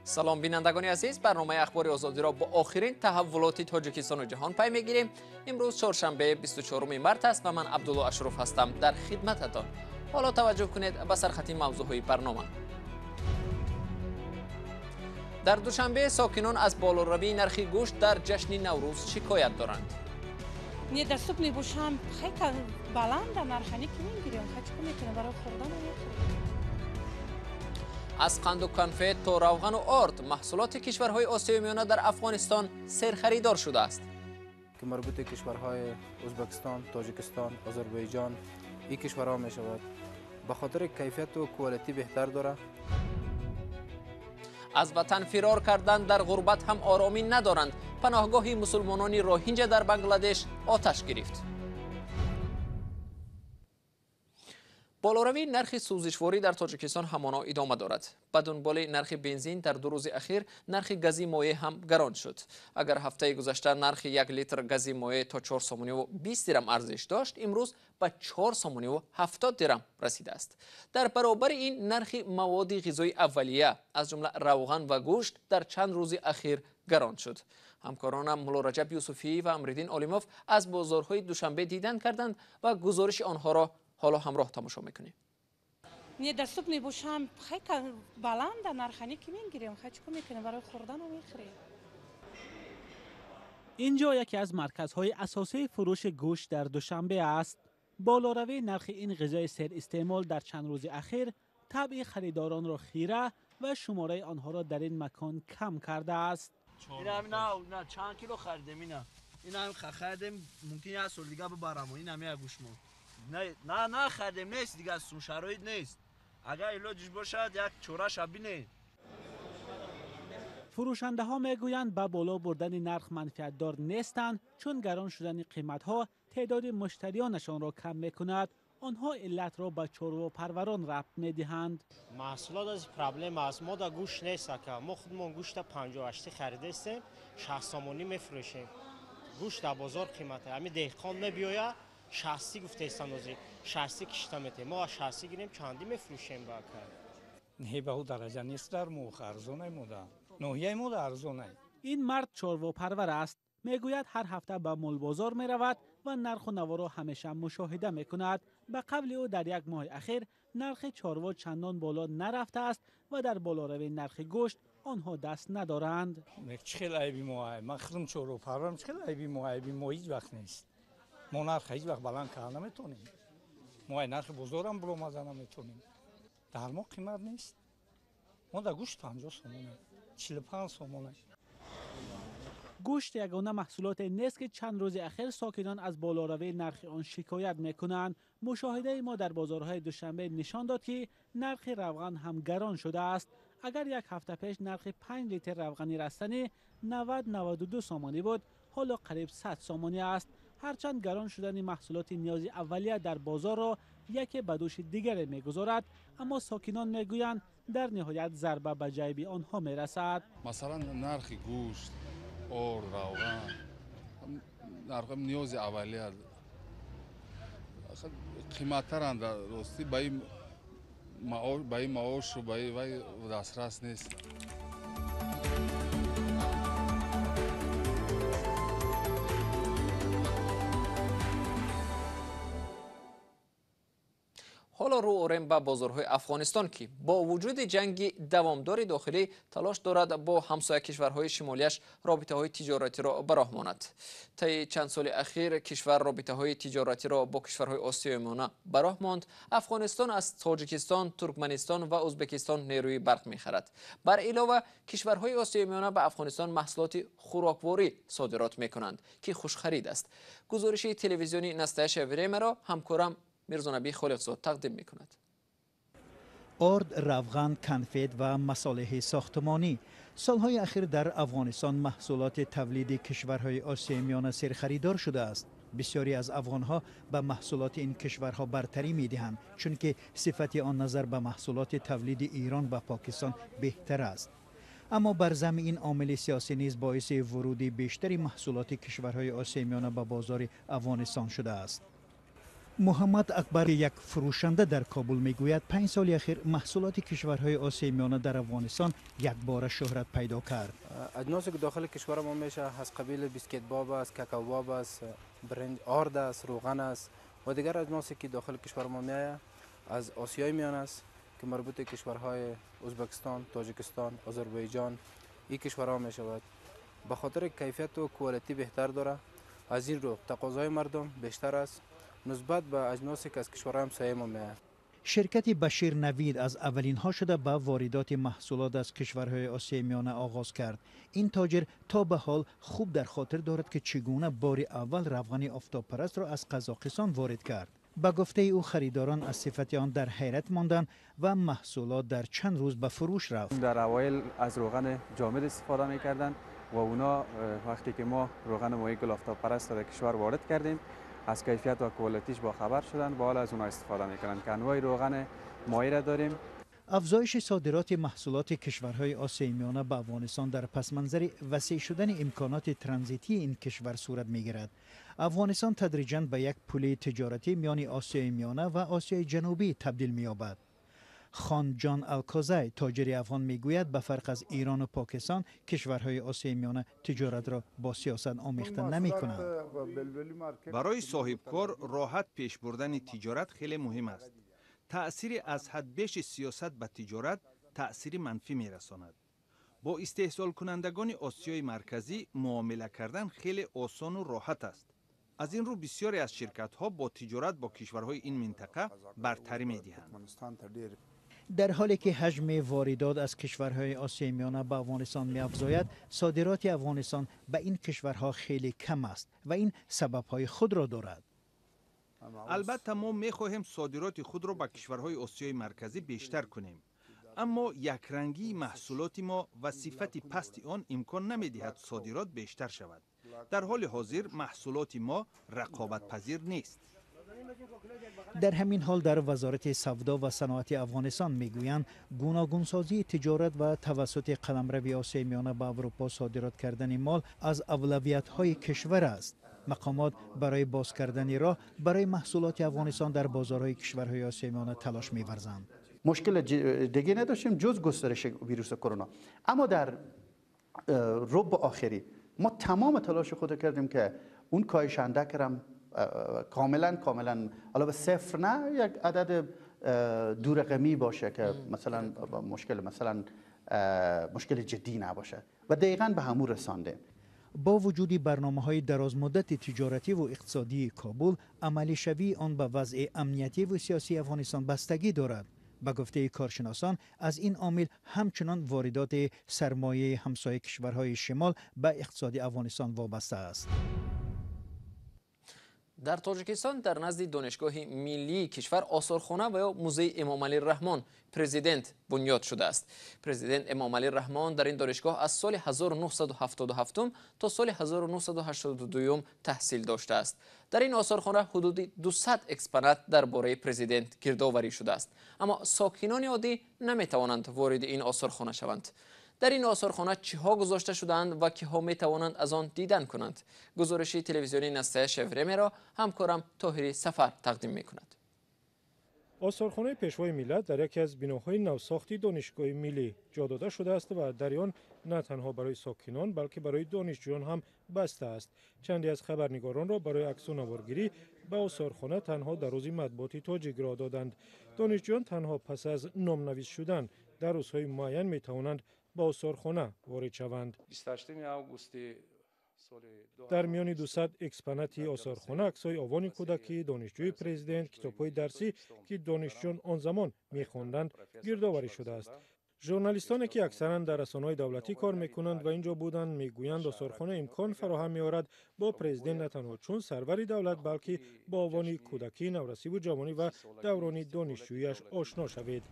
Салом бинандагони азиз, барномаи Ахбори Озодиро бо охирин таҳаввулоти Тоҷикистону ҷаҳон пай мегирем. Имрӯз чоршанбе 24 март аст ва ман Абдулло Ашруф ҳастам дар хидмататон. Ҳоло таваҷҷӯҳ кунед ба сархати мавзӯъҳои барнома. Дар Душанбе сокинон аз болоравии нархи гӯшт дар ҷашни Наврӯз шикоят доранд. Недоступный бошам, хайка баланда нархани ки мегирем, хачко мекунем барои хӯрдан мехӯрем. Аз қанду конфет то равғану орд маҳсулоти кишварҳои Осиёи Миёна дар Афғонистон серхаридор шудааст. Ки марбути кишварҳои Ӯзбекистон, Тоҷикистон, Озарбойҷон ин кишварҳо мешавад. Ба хотири кайфияту quality беҳтар дорад. Аз ватан фирор кардан дар ғурбат ҳам оромӣ надоранд. Паноҳгоҳи мусулмонони роҳинҷа дар Бангладеш оташ гирифт. Болоравии нархи сӯзишворӣ дар Тоҷикистон ҳамоно идома дорад. Ба дунболи нархи бензин дар ду рӯзи ахир нархи гази моеъ ҳам гарон шуд. Агар ҳафтаи гузашта нархи 1 литр гази моеъ то 4 сомониву 20 дирам арзиш дошт, имрӯз ба 4 сомониву 70 дирам расидааст. Дар баробари ин нархи маводи ғизои аввалия, аз ҷумла равған ва гӯшт, дар чанд рӯзи ахир гарон шуд. Ҳамкоронам Мулло Раҷаб Юсуфӣ ва Амриддин Олимов аз бозорҳои Душанбе дидан карданд ва гузориши онҳоро ҳоло ҳамроҳ тамошо мекунем. Недоступный бошам, хайка баланда нархани ки мегирем, хачко мекунем барои хӯрдан мехӯрем. Инҷо яке аз марказҳои асосии фурӯши гӯшт дар Душанбе аст. Болоравии нархи ин ғизои серистеъмол дар чанд рӯзи ахир табъи харидоронро хира ва шумораи онҳоро дар ин макон кам кардааст. На чанд кило харидем ина. Ина харидем, мумкин як сол дига бибарам, ина мея гӯшмо. На нахардем, нест дига, сум шароит нест. Агар илоҷиш бошад, як чораша бинед. Фурӯшандаҳо мегӯянд ба боло бурдани нарх манфиатдор нестанд, чун гарон шудани қиматҳо теъдоди муштариёнашонро кам мекунад. Онҳо иллатро ба чорвопарварон рабт медиҳанд. Маҳсулот аз проблема аст. Мо да гӯшт нест ака. Мо худмон гӯшта 58 харидастем, 60 сомонӣ мефурӯшем. Гӯшт дар бозор қимат. Ҳамин деҳқон мебиёяд, 60 гуфтаистанд, ҳозир 60 кишта метем. Мо аз 60 гирем, чандӣ мефурӯшем ба ака? Не, ба ӯ дараҷа нест, дар мо арзонай мода. Ноҳияи мо арзонай. Ин мард чорвопарвар аст. Мегӯяд ҳар ҳафта ба молбозор меравад ва нарху наворо ҳамеша мушоҳида мекунад. Ба қавли ӯ дар як моҳи ахир нархи чорво чандон боло нарафтааст ва дар болоравии нархи гӯшт онҳо даст надоранд. Чӣ хел айби мо ай? Ман худам чорвопарварам, чӣ хел айби мо? Айби мо ҳеҷ вақт нест. Мо нарха ҳеҷ вақт баланд карда наметонем. Мо ай нархи бозорам баромада наметонем. Дар мо қимат нест. Мо дар гӯшт 50 сомона, 45 сомона. Гӯшт ягона маҳсулоте нест, ки чанд рӯзи ахир сокинон аз болоравии нархи он шикоят мекунанд. Мушоҳидаи мо дар бозорҳои Душанбе нишон дод, ки нархи равған ҳам гарон шудааст. Агар як ҳафта пеш нархи 5 литр равғани растанӣ 90-92 сомонӣ буд, ҳоло қариб 100 сомонӣ аст. Ҳарчанд гарон шудани маҳсулоти ниёзи аввалия дар бозорро яке ба дӯши дигаре мегузорад, аммо сокинон мегӯянд дар ниҳоят зарба ба ҷайби онҳо мерасад. Масалан, нархи гӯшт, орд, равған, нархи ниёзи аввалия қиматтаранд. Ростӣ ба ин маошу ба ин вай дастрас нест. Ҳоло рӯ орем ба бозорҳои Афғонистон, ки бо вуҷуди ҷанги давомдори дохилӣ талош дорад бо ҳамсоя кишварҳои шимолияш робитаҳои тиҷоратиро ба роҳ монад. Таи чанд соли ахир кишвар робитаҳои тиҷоратиро бо кишварҳои Осиёи Миёна ба роҳ монд. Афғонистон аз Тоҷикистон, Туркманистон ва Ӯзбекистон нерӯи барқ мехарад. Бар илова кишварҳои Осиёи Миёна ба Афғонистон маҳсулоти хӯрокворӣ содирот мекунанд, ки хушхарид аст. Гузориши телевизиони Настоящее времяро ҳамкорам Мирзонаби Холиқзод тақдим мекунад. Орд, равған, конфет ва масолеҳи сохтмонӣ. Солҳои ахир дар Афғонистон маҳсулоти тавлиди кишварҳои Осиёи Миёна серхаридор шудааст. Бисёре аз афғонҳо ба маҳсулоти ин кишварҳо бартарӣ медиҳанд, чунки сифати он назар ба маҳсулоти тавлиди Эрон ва Покистон беҳтар аст. Аммо бар замми ин омили сиёсӣ низ боиси вуруди бештари маҳсулоти кишварҳои Осиёи Миёна ба бозори Афғонистон шудааст. Муҳаммад Акбар, як фурӯшанда дар Кобул, мегӯяд, 5 соли ахир маҳсулоти кишварҳои Осиёи Миёна дар Афғонистон якбора шӯҳрат пайдо кард. اجناسی که داخل کشور ما میشه از قبیل بیسکیت باب است، کاکاو باب است، برنج، آرد است، روغن است و دیگر اجناسی که داخل کشور ما میآید از آسیای میانه است که مربوط کشورهای ازبکستان، تاجیکستان، آذربایجان این کشورها می شود. به خاطر کیفیت و quality بهتر داره، از این رو تقاضای مردم بیشتر است نسبت به اجناسی که از کشورهای همسایه ما میآید. شرکت بشیر نوید از اولین ها شده به واردات محصولات از کشورهای آسیای میانه آغاز کرد. این تاجر تا به حال خوب در خاطر دارد که چگونه بار اول روغن آفتاب پرست را از قزاقستان وارد کرد. به گفته او، خریداران از صفت آن در حیرت ماندند و محصولات در چند روز به فروش رفت. در اوایل از روغن جامد استفاده میکردند و اونا وقتی که ما روغن مایع گل آفتاب پرست در کشور وارد کردیم، از کیفیت و quality ش با خبر شدن و حالا از اونها استفاده میکنن که انواع روغن مایع را داریم. افزایش صادرات محصولات کشورهای آسیای میانه به افغانستان در پس منظر وسیع شدن امکانات ترانزیتی این کشور صورت میگیرد. افغانستان تدریجاً به یک پل تجارتی میان آسیای میانه و آسیای جنوبی تبدیل می‌یابد. خان جان الکازای، تاجر افغان، میگوید به فرق از ایران و پاکستان، کشورهای آسیای میانه تجارت را با سیاست آمیخته نمی کنند. برای صاحبکار راحت پیش بردن تجارت خیلی مهم است. تأثیر از حد بیش سیاست به تجارت تأثیر منفی میرساند. با استحصال کنندگان آسیای مرکزی معامله کردن خیلی آسان و راحت است. از این رو بسیاری از شرکت ها با تجارت با کشورهای این منطقه برتری می دهند. در حالی که حجم واردات از کشورهای آسیای میانه به افغانستان می‌افزاید، صادرات افغانستان به این کشورها خیلی کم است و این سبب‌های خود را دارد. البته ما میخواهیم صادرات خود را به کشورهای آسیای مرکزی بیشتر کنیم، اما یکرنگی محصولات ما و صفت پست آن امکان نمیدهد صادرات بیشتر شود. در حال حاضر محصولات ما رقابت پذیر نیست. در همین حال، در وزارت سودا و صنعت افغانستان میگویند گوناگونسازی تجارت و توسط قلمرو آسیای میانه به اروپا صادرات کردن مال از اولویت های کشور است. مقامات برای باز کردن راه برای محصولات افغانستان در بازارهای کشورهای آسیای میانه تلاش می‌ورزند. مشکل دیگه نداشتیم جز گسترش ویروس کرونا، اما در ربع آخری ما تمام تلاش خود کردیم که اون کاهش اندک رم کاملا کاملا، حالا به صفر نه، یک عدد دو رقمی باشه که مثلا مشکل جدی نباشه و دقیقا به همون رسانده. با وجود برنامه های درازمدت تجارتی و اقتصادی کابل، عملی شوی آن به وضع امنیتی و سیاسی افغانستان بستگی دارد. به گفته کارشناسان، از این عامل همچنان واردات سرمایه همسایه کشورهای شمال به اقتصاد افغانستان وابسته است. Дар Тоҷикистон дар назди Донишгоҳи миллии кишвар осорхона ва ё музеи Эмомалӣ Раҳмон, президент, бунёд шудааст. Президент Эмомалӣ Раҳмон дар ин донишгоҳ аз соли 1977 то соли 1982 таҳсил доштааст. Дар ин осорхона ҳудуди 200 экспонат дар бораи президент гирдоварӣ шудааст, аммо сокинони оддӣ наметавонанд вориди ин осорхона шаванд. Дар ин осорхона чиҳо гузошта шудаанд ва киҳо метавонанд аз он дидан кунанд? Гузориши телевизиони Настоящее время ро ҳамкорам Тоҳири Сафар тақдим мекунад. Осорхонаи Пешвои миллат дар яке аз биноҳои навсохти Донишгоҳи миллӣ ҷо дода шудааст ва дар он на танҳо барои сокинон, балки барои донишҷӯён ҳам баста аст. Чанде аз хабарнигоронро барои аксу наворгирӣ ба осорхона танҳо дар Рӯзи матбуоти тоҷик роҳ доданд. Донишҷӯён танҳо пас аз номнавис шудан дар рӯзҳои муайян метавонанд ба осорхона ворид шаванд. Дар миёни 200 экспонати осорхона аксҳои овони кӯдакӣ, донишҷӯи президент, китобҳои дарсӣ, ки донишҷӯён он замон мехонданд, гирдоварӣ шудааст. Журналистоне, ки аксаран дар расонаҳои давлатӣ кор мекунанд ва ин ҷо буданд, мегӯянд, осорхона имкон фароҳам меорад бо президент на танҳо чун сарвари давлат, балки бо овони кӯдакӣ, наврасиву ҷавонӣ ва даврони донишҷӯяш ошно шавед.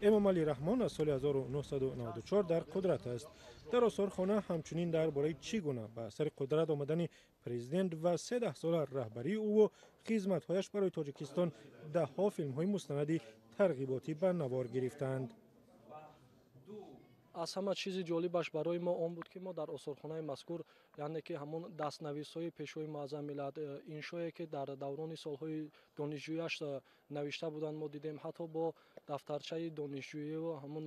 Эмомалӣ Раҳмон аз соли 1994 дар қудрат аст. Дар осорхона ҳамчунин дар бораи чӣ гуна ба сари қудрат омадани президент ва се даҳсола раҳбарии ӯву хизматҳояш барои Тоҷикистон даҳҳо филмҳои мустанади тарғиботӣ ба навор гирифтаанд. Аз ҳама чизи ҷолибаш барои мо он буд, ки мо дар осорхонаи мазкур, яъне ки ҳамон дастнависҳои Пешвои муаззами миллат, иншое ки дар даврони солҳои донишҷӯяш навишта буданд, мо дидем, ҳатто бо дафтарчаи донишҷӯиву ҳамон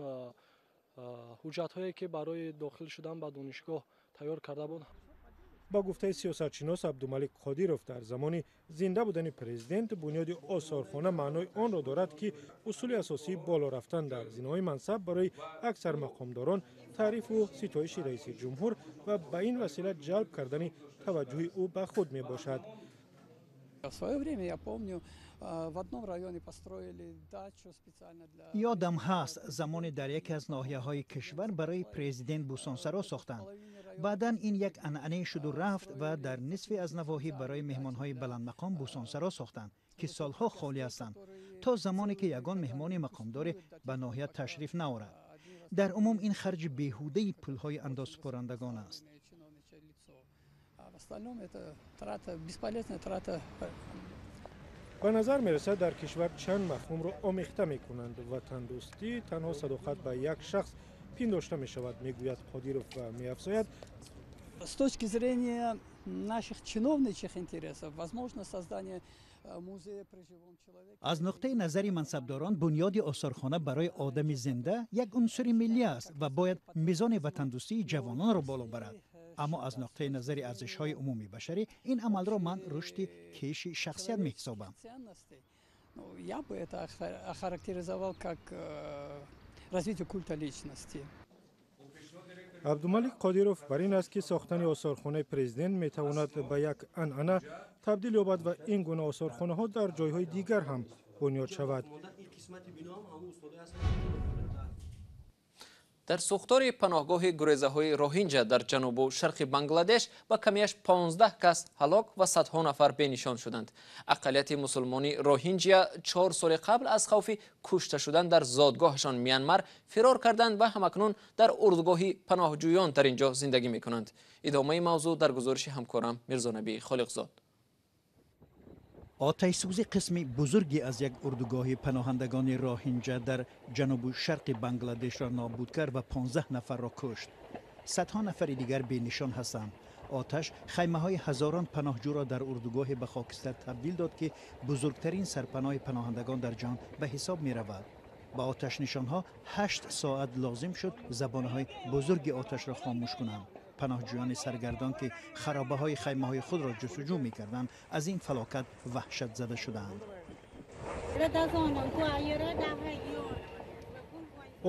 ҳуҷҷатҳое ки барои дохил шудан ба донишгоҳ тайёр карда буд. Ба гуфтаи сиёсатшинос Абдумалик Қодиров, дар замони зинда будани президент бунёди осорхона маънои онро дорад, ки усули асосии боло рафтан дар зинаҳои мансаб барои аксар мақомдорон таърифу ситоиши раиси ҷумҳур ва ба ин васила ҷалб кардани таваҷҷӯҳи ӯ ба худ мебошад. В свое время, я помню, в одном районе построили дачу специально для... Ёдам ҳаст, замоне дар яке аз ноҳияҳои кишвар барои президент бӯстонсаро сохтанд. Баъдан ин як анъанае шуду рафт ва дар нисфе аз навоҳӣ барои меҳмонҳои баландмақом бӯстонсаро сохтанд, ки солҳо холӣ ҳастанд, то замоне ки ягон меҳмони мақомдоре ба ноҳия ташриф наорад. Дар умум ин харҷи беҳудаи пулҳои андозсупорандагон аст. В остальном это трата, бесполезная трата. Ба назар мерасад, дар кишвар чанд мафҳумро омехта мекунанд. Ватандӯстӣ танҳо садоқат ба як шахс пиндошта мешавад, мегӯяд Қодиров ва меафзояд: С точки зрения наших чиновничьих интересов, возможно создание музея при живом человеке. Аз нуқтаи назари мансабдорон, бунёди осорхона барои одами зинда як унсури миллӣ аст ва бояд мизони ватандӯстии ҷавононро боло барад. Аммо аз нуқтаи назари арзишҳои умумии башарӣ ин амалро ман рушди кеши шахсият меҳисобам. Я бы это охарактеризовал как развитие культа личности. Абдумалик Қодиров бар ин аст, ки сохтани осорхонаи президент метавонад ба як анъана табдил ёбад ва ин гуна осорхонаҳо дар ҷойҳои дигар ҳам бунёд шавад. Дар сӯхтори паноҳгоҳи гурезаҳои Роҳинҷа дар ҷанубу шарқи Бангладеш ба камияш 15 кас ҳалок ва садҳо нафар бенишон шуданд. Ақаллияти мусулмони Роҳинҷия 4 соли қабл аз хавфи кушта шудан дар зодгоҳашон Мянмар фирор карданд ва ҳамакнун дар урдугоҳи паноҳҷӯён дар ин ҷо зиндагӣ мекунанд. Идомаи мавзӯъ дар гузориши ҳамкорам Мирзонабӣ Холиқзод. Оташсӯзӣ қисми бузурге аз як урдугоҳи паноҳандагони Роҳинҷа дар ҷанубу шарқи Бангладешро нобуд кард ва 15 нафарро кушт. Садҳо нафари дигар бенишон ҳастанд. Оташ хаймаҳои ҳазорон паноҳҷӯро дар урдугоҳе ба хокистар табдил дод, ки бузургтарин сарпаноҳи паноҳандагон дар ҷаҳон ба ҳисоб меравад. Ба оташнишонҳо 8 соат лозим шуд забонаҳои бузурги оташро хомӯш кунанд. Паноҳҷӯёни саргардон, ки харобаҳои хаймаҳои худро ҷустуҷӯ мекарданд, аз ин фалокат ваҳшатзада шудаанд.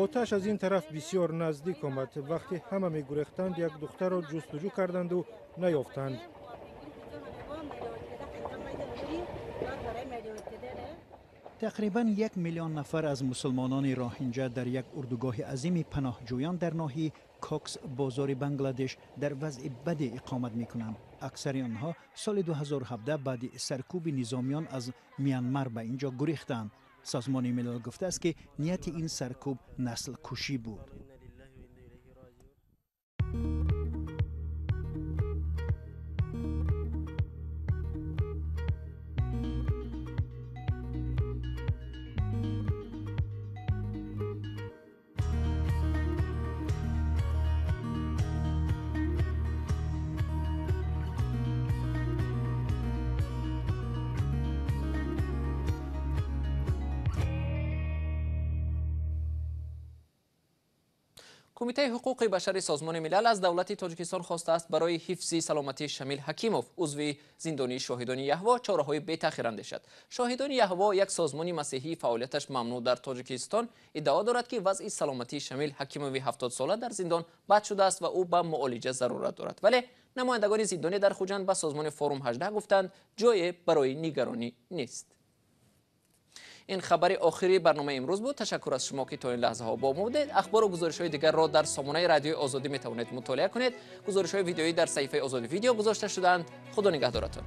Оташ аз ин тараф бисёр наздик омад. Вақте ҳама мегурехтанд, як духтарро ҷустуҷӯ карданду наёфтанд. Тақрибан 1 миллион нафар аз мусулмонони Роҳинҷа дар як урдугоҳи азими паноҳҷӯён дар ноҳияи Кокс бозори Бангладеш дар вазъи баде иқомат мекунанд. Аксари онҳо соли 2017 баъди саркӯби низомиён аз Мянмар ба ин ҷо гурехтанд. Созмони Милал гуфтааст, ки нияти ин саркӯб наслкушӣ буд. Кумитаи ҳуқуқи башари Созмони Милал аз давлати Тоҷикистон хостааст барои ҳифзи саломатии Шамил Ҳакимов, узви зиндонии Шоҳидони Яҳво, чораҳои бетаъхир андешад. Шоҳидони Яҳво, як созмони масеҳии фаъолияташ мамнӯъ дар Тоҷикистон, иддао дорад, ки вазъи саломатии Шамил Ҳакимови 70сола дар зиндон бад шудааст ва ӯ ба муолиҷа зарурат дорад. Вале намояндагони зиндонӣ дар Хуҷанд ба созмони Форум 18 гуфтанд, ҷое барои нигаронӣ нест. Ин хабари охири барномаи имрӯз буд. Ташаккур аз шумо, ки то ин лаҳзаҳо бо мо будед. Ахбору гузоришҳои дигарро дар сомонаи Радиои Озодӣ метавонед мутолиа кунед. Гузоришҳои видеоӣ дар саҳифаи Озодӣ видео гузошта шудаанд. Худо нигаҳдоратон.